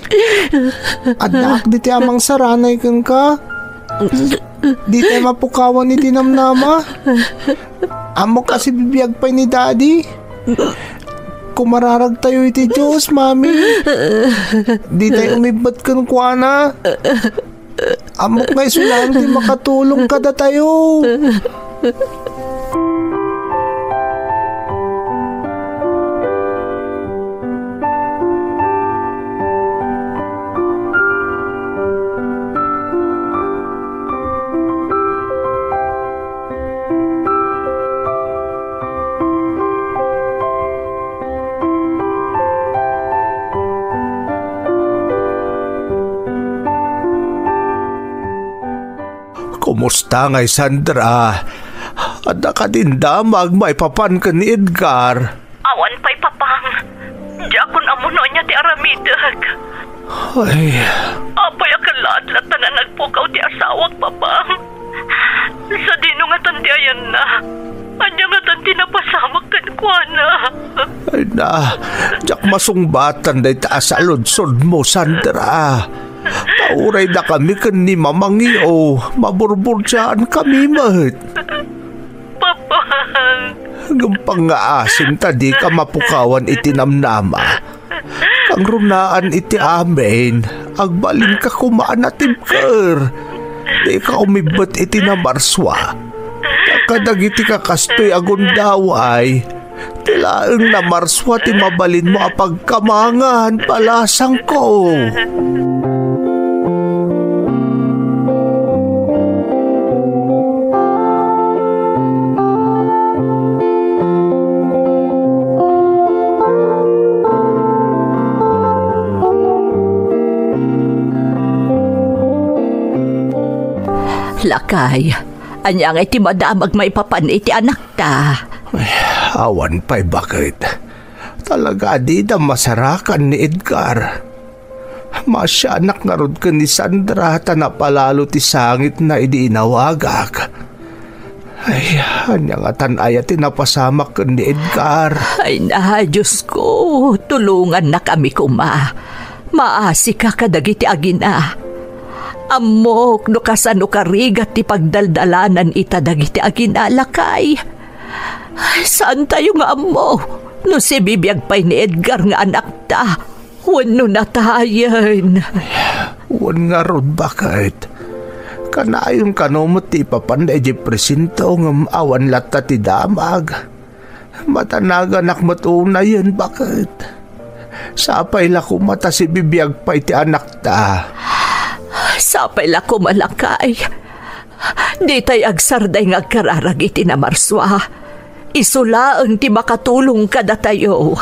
Addaak ditoy a mangsaranay kenka. Ditay mapukawan iti namnama. Ammok a sibibiag pay ni Daddy. Kumararagtayo iti Dios, Mami. Ditay umibbet kenkuana. Ammok nga isu laeng ti makatulong kadatayo. Kumusta ngay, Sandra? Adda kadin damag maipapan ken ni Edgar? Awan pay, Papang. Diakon ammo no ania ti aramidek. Ay. Apay a kallaat latta nga nagpukaw ti asawak, Papang? Sadino ngatan ti ayanna? Ania ngatan ti napasamak kenkuana? Ay na, diak masungbatan dayta a saludsodmo, Sandra. Ta uray dakami ken ni Mamang Io, maburburdiaankami met. Papa! Ngem pangngaasim ta dika mapukawan iti namnama. Kangrunaan iti amin, agbalinka koma a natibker. Dika umibbet iti namarsua. Ta kadagiti kakastoy a gundaway, ti laeng namarsua ti mabalinmo a pagkamangan, balasangko. Lakay, ania ngay ti madamag maipapan iti anakta? Ay, awan pay baket. Talaga a dida masarakan ni Edgar. Maasianak ngarud ken ni Sandra ta napalalo ti sangitna idi inawagak. Ay, ania ngatan aya ti napasamak ken ni Edgar? Ay na, Diosko, tulongannakami koma. Maasika kadagiti agina. Ammok no kasano karigat ti pagdaldalanan ita dagiti agina, lakay. Ay, saantayo nga ammo no sibibiag pay ni Edgar nga anakta wenno natayen. Wen ngarud, baket. Kanayon kano met ti ipapanda idiay presinto ngem awan latta ti damag. Madanaganak met unayen, baket. Sapay la koma ta sibibiag pay ti anakta. Sapay la koma, lakay. Ditay agsardeng nga agkararag iti namarsua. Isu laeng ti makatulong kadatayo.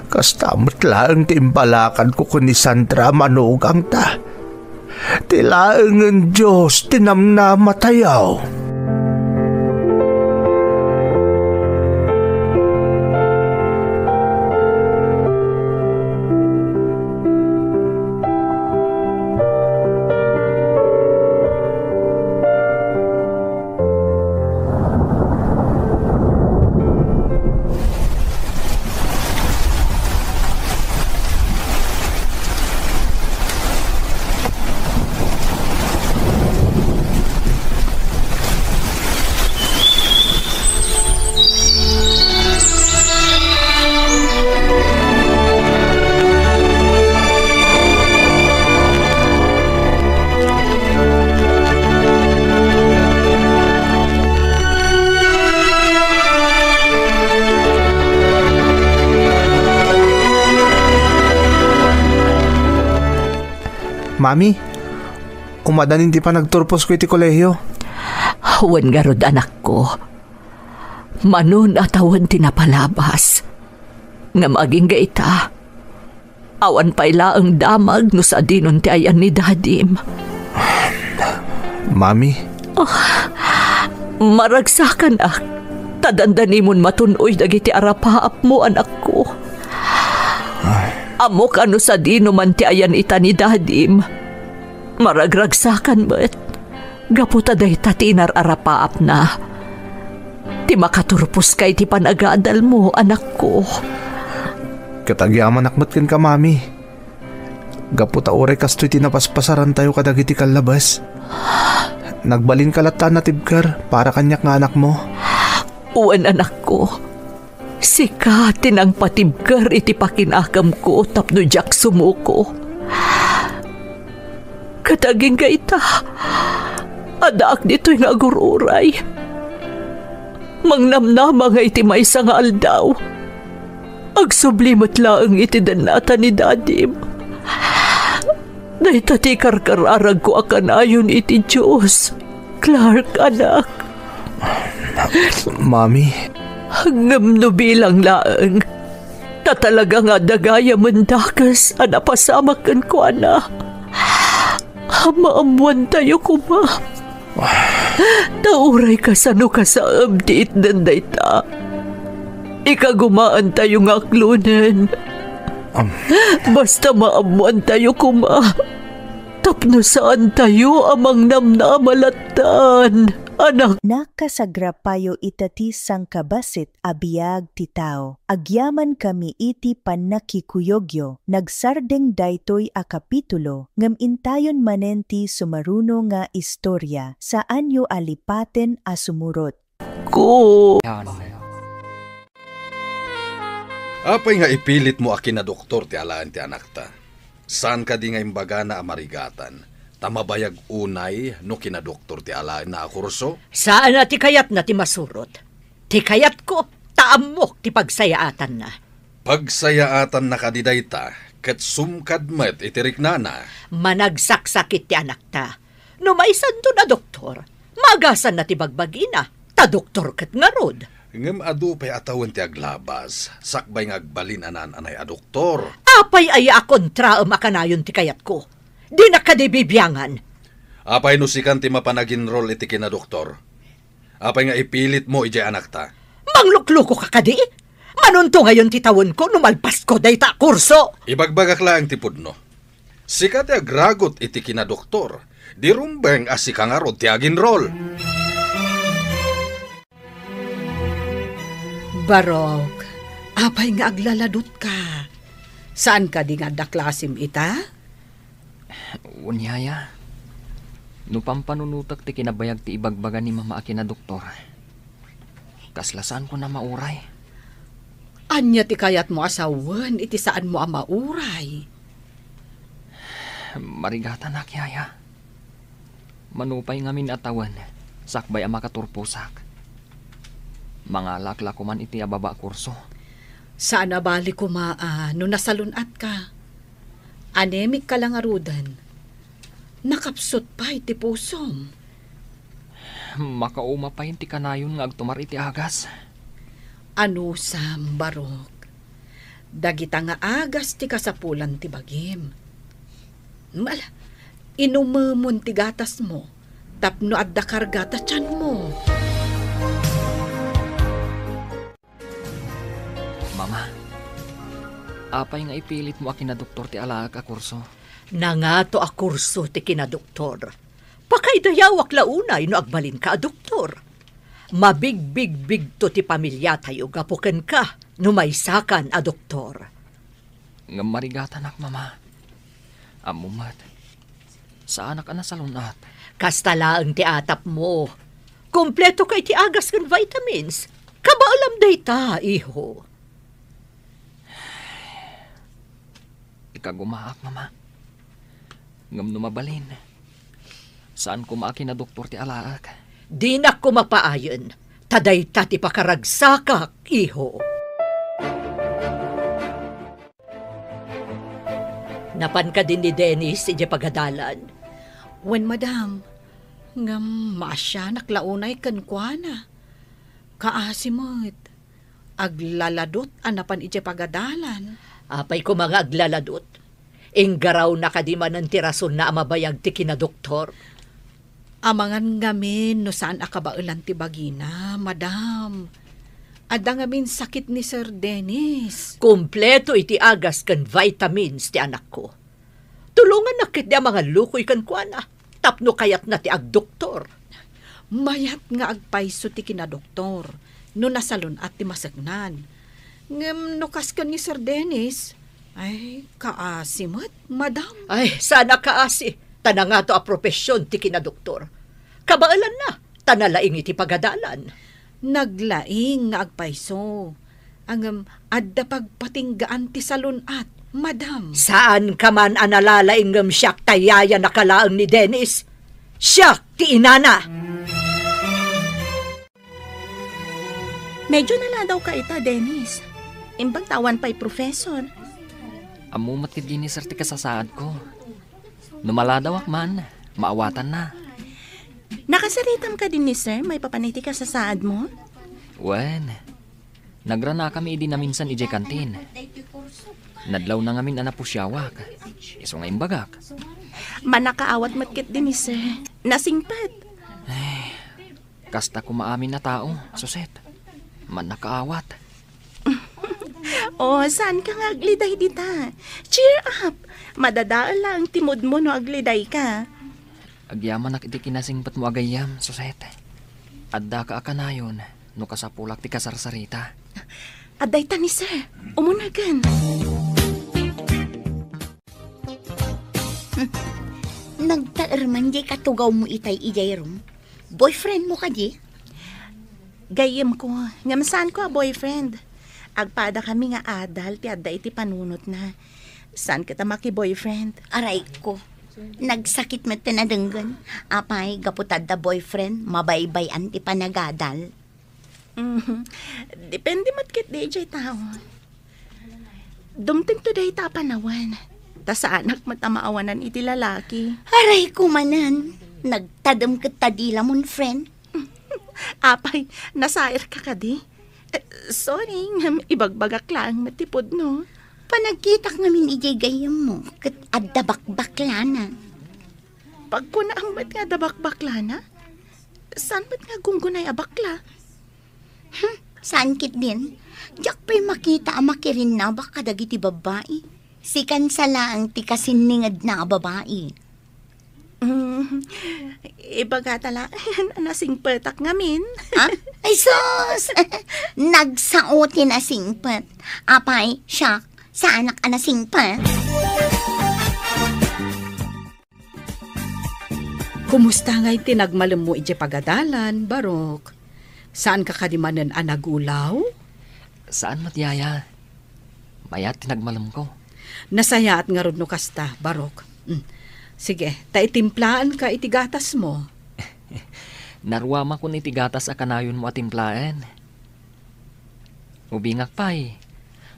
Kasta met laeng ti imbalakanko ken ni Sandra a manugangta. Ti laengen Dios ti namnamatayo. Mami, umadanin ti panagturposko iti kolehio. Wen ngarud, anakko. Mano a tawen ti napalabas. Ngem agingga ita, awan pay laeng damag no sadinon ti ayan ni dadim. Mami? Ah, maragsakanak, ta dandanimon matun-oy dagiti arapaapmo, anakko. Ammok a no sadino man ti ayan ita ni dadim. Maragragsakan met. Gapu ta dayta ti inar-arapaapna ti makaturposka iti panagadalmo, anakko. Ket agyamanak met kenka, Mami. Gapu ta uray kastoy ti napaspasarantayo kadagiti kallabes, nagbalinka latta a natibker para kaniak nga anakmo. Wen, anakko. Sika ti nangpatibker iti pakinakemko tapno diak sumuko. Ket agingga ita, addaak ditoy nga agur-uray. Mangnamnama nga iti maysa nga aldaw, agsubli met laeng iti dennata ni dadim. Dayta ti karkararagko a kanayon iti Dios, Clark, anak. Mami. Ngem no bilang laeng, ta talaga nga adda gayamen dakes a napasamak kenkuana. Maammoantayo koma. Ta uray kasano kasaem ti itden dayta, ikagumaantayo nga aklonen. Am. Basta maammoantayo koma tapno saantayo a mangnamnama lattan. Anak. Nakasagrapayo ita ti sangkabassit a biag ti tao. Agyamankami iti pannakikuyogyo. Nagsardeng daytoy a kapitulo, ngem intayon manen ti sumaruno nga istoria. Saanyo a lipaten a sumurot. Ko. Apay nga ipilitmo a kinadoktor ti alaen ti anakta? Saan kadi nga imbagana a marigatan, ta mabayag unay no kinadoktor ti alaenna a kurso? Saan a ti kayatna ti masurot. Ti kayatko, ta ammok ti pagsayaatanna. Pagsayaatanna kadi dayta, ket sumkad met iti riknana. Managsaksakit ti anakta. No maisanton a doktor, maagasanna ti bagbagina, ta doktor ket ngarud. Ngem adu pay a tawen ti aglabas, sakbay nga agbalin a naan-anay a doktor. Apay aya a kontraem a kanayon ti kayatko? Dinak kadi bibiangan. Apay no sikan ti mapan aginrol iti kinadoktor? Apay nga ipilitmo idiay anakta? Manglukluko ka kadi? Manunto ngayon ti tawenko no malpasko dayta a kurso. Ibagbagak laeng ti pudno. Sika ti agragut iti kinadoktor. Di rumbeng a sika ngarud ti aginrol. Barok, apay nga aglaladutka? Saan kadi nga adda klasim ita? Wen, yaya, no pampanunotek ti kinabayag ti ibagbaga ni mama a kinadoktor, kasla saanko a mauray. Ania ti kayatmo a sawen iti saanmo a mauray? Marigatanak, yaya. Mano pay ngamin a tawen, sakbay a makaturposak, mangalaak la koman iti ababa a kurso. Saan a bali koma a no nasalun-atka. Anemic ka la ngaruden. Nakapsut pay ti pusom. Makauma pay ti kanayon nga agtumar iti agas. Anusam, Barok. Dagita nga agas ti kasapulan ti bagim. Ala, inumemon ti gatasmo tapno adda karga ta tianmo. Mama, apay nga ipilitmo a kinadoktor ti alaek a kurso? Nangato a kurso ti kinadoktor. Pakaidayawak la unay no agbalinka a doktor. Mabigbigbigto ti pamiliatayo gapu kenka no maysakan a doktor. Ngem marigatanak, mama. Ammom met, saanak a nasalun-at. Kasta laeng ti atapmo. Kumpleto ka iti agas ken vitamins. Kabaelam dayta, iho. Ikagumaak, mama. Ngem no mabalin, saan koma a kinadoktor ti alaek. Dinak koma paayen, ta dayta ti pakaragsakak, iho. Napan kadi ni Dennis idiay pagadalan? Wen, madam. Ngem maasianak la unay kenkuana. Kaasi met. Aglaladot a napan idiay pagadalan. Apay koma nga aglaladot? Inggarawna kadi manen ti rasonna a mabayag ti kinadoktor? Amangan ngamin no saan a kabaelan ti bagina, madam. Adda ngamin sakit ni Sir Dennis. Kumpleto iti agas ken vitamins ti anakko. Tulongannak ketdi a mangallukoy kenkuana tapno kayatna ti agdoktor. Mayat nga agpayso ti kinadoktor no nasalun-at ti maseknan. Ngem no kas ken ni Sir Dennis, ay, kaasi met, madam. Ay, saan a kaasi, ta nangato a profession ti kinadoktor. Kabaelanna, ta nalaing iti pagadalan. Naglaing nga agpayso. Ngem adda pagpatinggaan ti salun-at, madam. Saanka man a nalalaing ngem siak ta yayanaka laeng ni Dennis. Siak ti inana. Medyo naladawka ita, Dennis. Imbag ta awan pay professor. Ammo met ketdi ni Sir ti kasasaadko. No maladawak man, maawatanna. Nakasaritam kadi ni Sir maipapan iti kasasaadmo? Wen, nagranakami idi naminsan idiay kantin. Nadlawna ngamin a napusiawak. Isu nga imbagak. Mannakaawat met ketdi ni Sir. Nasingpet. Kasta koma amin a tao, Suset. Mannakaawat. Oh, saanka nga agliday dita? Cheer up! Madadael laeng ti moodmo no agledayka. Agyamanak iti kinasingpetmo a gayyem, Suset. Addaka a kanayon no kasapulak ti kasarsarita. Adda ita ni sir. Umunagen. Nagtaerman diay katugawmo itay idiay room. Boyfriendmo kadi? Gayyemko, ngem saanko a boyfriend. Agpadakami nga adal ti adda iti panunotna. Saan ket a maki-boyfriend? Arayko. Nagsakit met ti nadenggen. Apay, gapu ta adda boyfriend, mabaybay-an ti panagadal. Mhm. Depende met ketdi idiay tao. Dumtengto dayta a panawen. Ta saanak met a maawanan iti lalaki. Arayko manen. Nagtadem ket ta dila mon friend. Apay, nasairka kadi? Eh, sorry, ngem ibagbagak laeng met ti pudno. Panagkitak ngamin idiay gayyemmo, ket adda bakbaklana. Pagkunaam met nga adda bakbaklana? Saan met nga gunggunay a bakla? Hmm, saan ketdin? Diak pay makita a makirinnabak kadagiti babbai. Sikan sa laeng ti kasinningedna a babai. Mm, ibagata laeng a nasingpetak ngamin. Ha? Ay sus! Nagsao ti nasingpet. Apay, siak, saanak a nasingpet. Kumusta ngay ti nagmalemmo idiay pagadalan, Barok? Saanka kadi manen a nagulaw? Saan met, Yaya. Mayat ti nagmalemko. Nasayaat ngarud no kasta, Barok. Mm. Sige, ta itimplaenka iti gatasmo. Naruamakon iti gatas a kanayonmo a timplaen. Ubingak pay,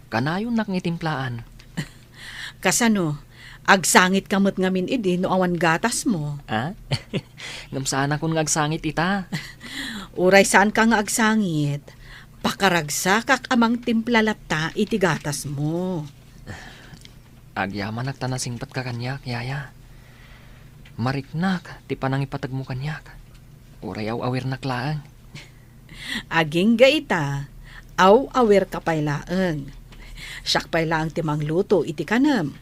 kanayonnak nga itimplaen. Kasano? Agsangitka met ngamin idi no awan gatasmo? Ah? Ngem saanakon nga agsangit ita. Uray saanka nga agsangit, pakaragsakak a mangtimpla latta iti gatasmo. Agyamanak ta nasingpetka kaniak, Yaya. Mariknak ti panangipategmo kaniak. Uray aw-awirnak laeng. Agingga ita, aw-awirka pay laeng. Siak pay laeng ti mangluto iti kanem.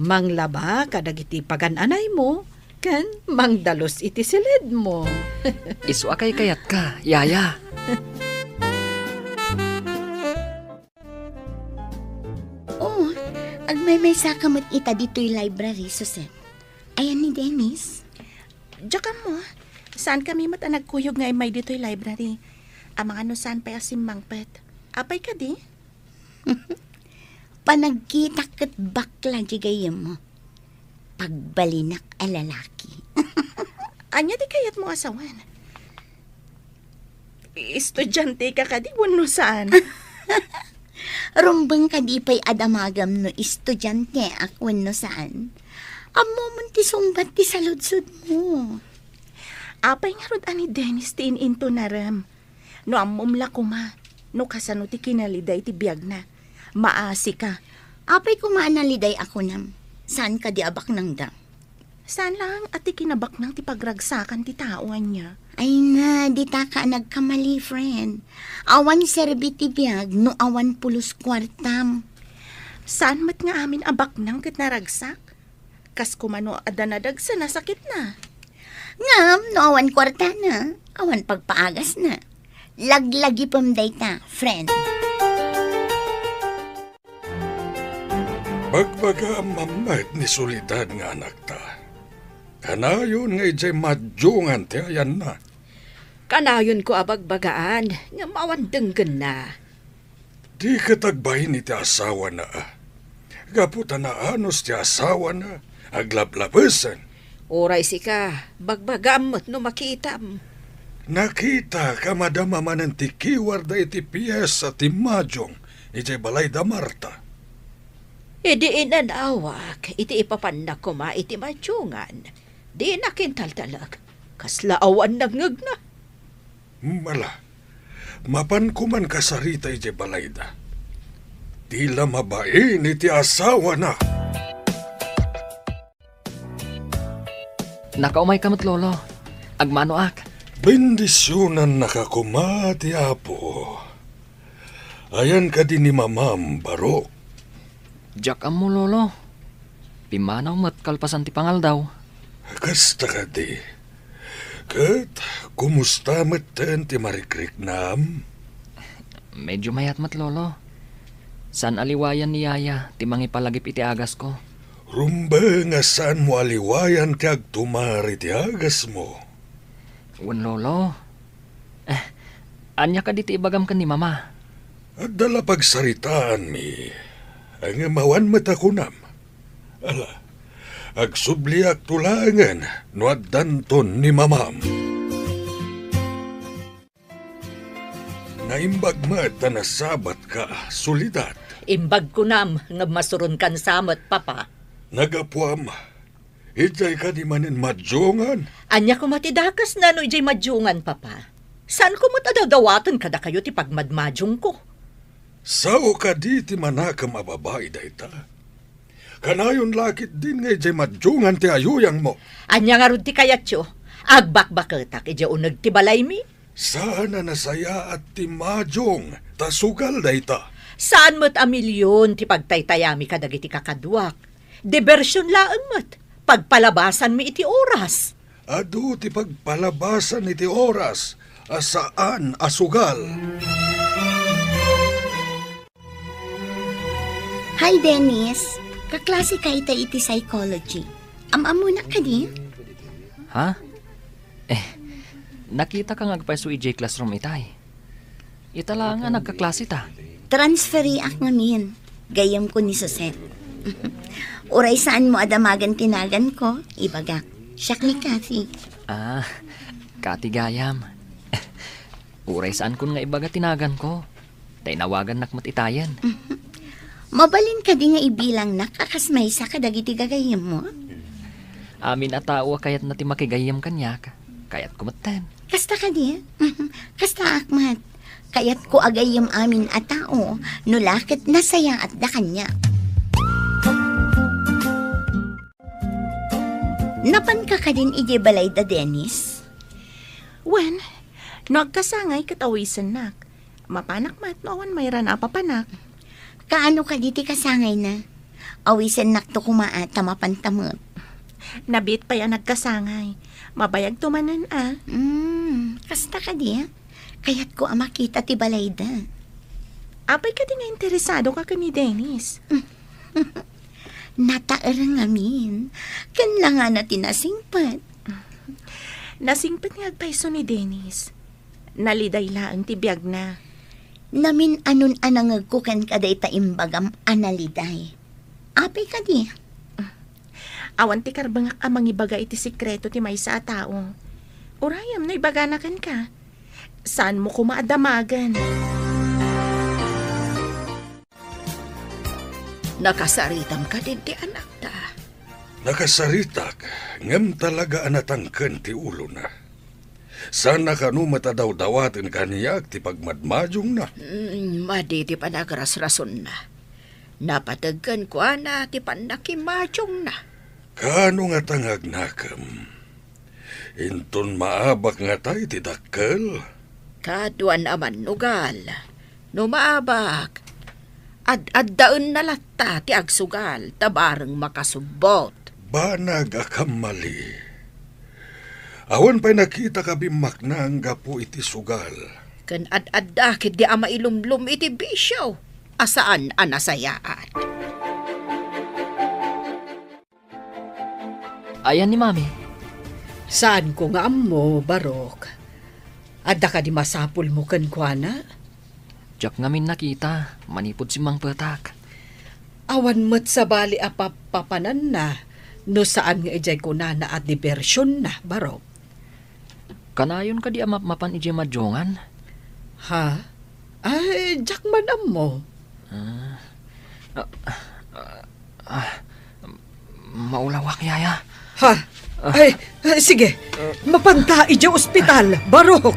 Manglaba kadagiti pagan-anaymo, ken mangdalus iti silidmo. Isu a kaykayatka, Yaya. Oh, agmaymaysaka met ita ditoy library, Susan. Ayan ni Dennis? Diak ammo. Saankami met a nagkuyog nga immay ditoy library. Amangan no saan pay a simmangpet. Apay kadi? Panagkitak ket bakla di gayyemmo. Pagbalinak a lalaki. Ania ti kayatmo a sawen? Estudianteka kadi wenno saan? Rumbeng kadi pay a damagam no estudianteak wenno saan? Ammomon ti sungbat ti saludsodmo. Apay ngarud a ni Dennis ti in-intonarem? No ammom la koma no kasano ti kinalida iti biagna, maasika. Apay koma a naliday a kunam? Saan kadi a baknangda? Saan laeng a ti kinabaknang ti pagragsakan ti tao ania? Ay na, ditaka a nagkamali, friend. Awan serbi ti biag no awan pulos kuartam. Saan met nga amin a baknang ket naragsak? Kas koma no adda nadagsen a sakitna. Ngem no awan kuartana, awan pagpaagasna. Laglagipem dayta, friend. Bagbagaam met ni Soledad nga anakta. Kanayon nga idiay madiongan ti ayanna. Kanayonko a bagbagaan, ngem awan denggenna. Di ket agbain iti asawana, a. Gapu ta naanus ti asawana, aglablabesen. Uray sika, bagbagaam met no makitam. Nakitak a madama manen ti kiwarda iti piesa ti madiong idiay balay da Marta. Idi inanawak iti ipapanna koma iti madiongan, dinak intaltalek. Kasla awan nangngegna. Mala, mapan koman kasarita idiay balayda. Di la mabain iti asawana. Nakaumayka met, Lolo. Agmanoak. Bendisionannaka koma ti Apo. Ayan kadi ni Mamam, Barok? Diak ammo, Lolo. Pimmanaw met kalpasan ti pangaldaw. Kasta kadi. Ket kumusta metten ti marikriknam? Medyo mayat met, Lolo. Saan a liwayan ni Yaya ti mangipalagip iti agasko. Rumbeng a saanmo a liwayan ti agtumar iti agasmo. Wen, Lolo. Eh, ania kadi ti ibagam ken ni Mama? Adda la pagsaritaanmi, ngem awan met a kunam. Ala, agsubliakto laengen no addanton ni Mamam. Naimbag met a nasabatka, Soledad. Imbag kunam, ngem masuronkan sa met, Papa. Nagapuam, idiay kadi manen madiongan? Ania koma ti dakesna no idiay madiongan, Papa? Saanko met a dawdawaten kadakayo ti pagmadmadiongko. Sao kadi ti manakem a babai dayta? Kanayon la ketdin nga idiay madiongan ti ayuyangmo. Ania ngarud ti kayatyo? Agbakbaketak idiay uneg ti balaymi? Saan a nasayaat ti madiong ta sugal dayta. Saan met a milion ti pagtaytayami kadagiti kakaduak. Dibersion laeng met. Pagpalabasanmi iti oras. Adu ti pagpalabasan iti oras a saan a sugal. Hi, Dennis. Kaklase ka ita iti psychology. Am-ammonak kadi? Ha? Eh, nakitaka nga agpayso idiay classroom itay. Ita la nga nagkaklase ta. Transferiak ngamin. Gayyemko ni Suset. Uray saanmo a damagen ti naganko, ibagak. Siak ni Kathy. Ah, Kathy gayam. Uray saankon nga ibaga ti naganko. Ta inawagannak met itayen. Mabalin kadi nga ibilangnak a kas maysa kadagiti gagayyemmo? Amin a tao a kayatna ti makigayyem kaniak, kayatko metten. Kasta kadi? Kastaak met. Kayatko a gayyem amin a tao, no la ket nasayaatda kaniak. Napanka kadin idiay balayda, Dennis? Wen, no agkasangay ket awisennak. Mapanak met no awan mayrana a papanak. Kaano kadi ti kasangayna? Awisennakto koma a ta mapanta met. Nabiit pay a nagkasangay. Mabayagto manen a. Hmm, kasta kadi a? Kayatko a makita ti balayda. Apay kadi nga interesadoka ken ni Dennis? Nataereng ngamin. Ken langana ti nasingpet. Nasingpet nga agpayso ni Dennis. Naliday laeng ti biagna. Namin-anon a nangegko kenka dayta imbagam a naliday. Apay kadi? Awan ti karbengak a mangibaga iti sekreto ti maysa a tao. Urayem no ibagana kenka. Saanmo koma a damagen. Nakasaritam kadin ti anakta? Nakasaritak, ngem talaga a natangken ti ulona. Saan a kano met a dawdawaten kaniak ti pagmadmadiongna. Mm, madi ti panagrasrasonna. Napateg kenkuana ti pannakimadiongna. Kaano ngata nga agnakem? Inton maabak ngata iti dakkel? Kaduan a mannugal. No maabak, ad-addaenna latta ti agsugal ta bareng makasubbot. Banag a kammali. Awan pay nakitak a bimmaknang gapu iti sugal. Ken ad-adda ketdi a mailumlom iti bisio a saan a nasayaat. Ayan ni Mami. Saanko nga ammo, Barok. Adda kadi masapulmo kenkuana? Diak ngamin nakita, manipud simmangpetak. Awan met sabali a papapananna no saan nga idiay kunana a dibersionna, Barok. Kanayon kadi a mapmapan idiay madiongan? Ha? Ay, diak man ammo. Ah, ah, ah, ah, maulawak, Yaya. Ha? Ah. Ay, ay, sige. Mapanta idiay ospital, Barok.